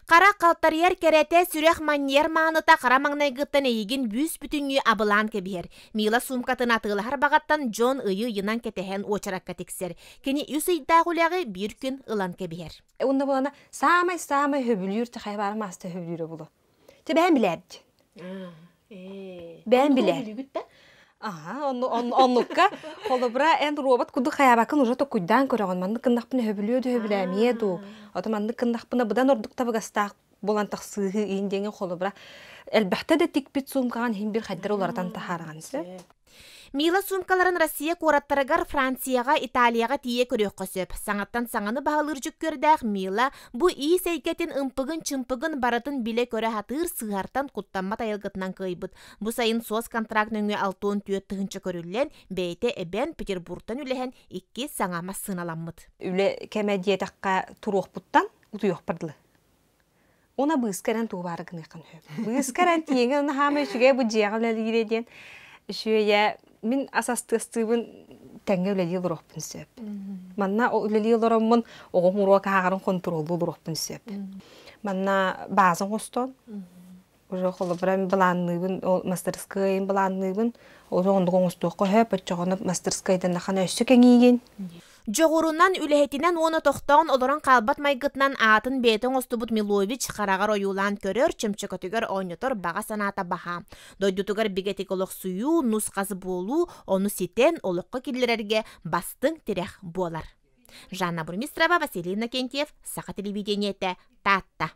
Хара халтарыйар кэрэтэ, сүрэх манньыйар мааныта хара маҥнайгыттан эйигин бүүс-бүтүннүү абылаан кэбиһэр. Мила суумкатын атыылаһар баҕаттан дьон ыйы-ыйынан кэтэһэн уочаракка тиксэр. Кини үс ыйдаах үлэҕи биир күн ылан кэбиһэр. Уонна буолана саамай-саамай хөбүлүүр хайа баара мааста хөбүлүүрэ булу. Те бэйэм билээбит. Бэйэм билээр. Аха, оннукка холобура эн робот курдук хайаабаккын уже токуйдаан көрөҕүн. Маннык гыннахпына хөбүлүө дуу, хөбүлээмиэ дуу. Ото маннык гыннахпына быдан ордук табыгастаах буолан тахсыыһы иин диэҥин холобура элбэхтэ да тикпит суумкаҕын иһин бир хайдары уларытан таһаараҕын сөп. Мила суумкаларын Россия куораттарыгар, Францияҕа, Италияҕа тиийэ көрүөххэ сөп. Саҥаттан саҥаны баһылыыр дьүккүөрдээх Мила бу иис эйгэтин ымпыгын-чымпыгын барытын билэ-көрө сатыыр сыһартан куттаммат айылгытынан кыайбыт. Бу сайын суос контракт нөҥүө 64 тыһыынча көрүллэн, бэйэтэ эбэн Петербургтан үлэһэн икки саҥа массыыналаммыт. Үлэ кэмэ диэтэххэ туруохпуттан утуйуохпар дылы. Уна быыска эрэн тугу баара гыныаххын сөп. Быыска эрэн тииҥэ уна хаама үчүгэй бу дьиэҕэ үлэлиирэ диэн үчүгэйэ мин ас астыастыыбын тэҥҥэ үлэлии олоруохпун сөп. Манна үлэлии олороммун оҕом уруок ааҕарын хонтуруоллуу олоруохпун сөп. Манна бааза оҥостон уже холобура мин былаанныыбын ол мастарыскыайын былаанныыбын ол оннук оҥостуохха сөп оччоҕуна мастарыскыайдан нахан өссө кэҥиигин. Дьоҕурунан, үлэһитинэн уонна тохтоон олорон хаалбат майгытынан аатын бэйэтэ оҥостубут Милович хараҕар ойуулаан көрөр, чөмчөкөтүгэр оонньотор баҕа санаата баһаам. Дойдутугар бигэтик олохсуйуу, нус-хас буолуу, ону ситэн олоххо киллэрэргэ бастыҥ тирэх буолар. Жанна Бурмистрова, Василий Иннокентьев, Саха телевидениетэ, Таатта.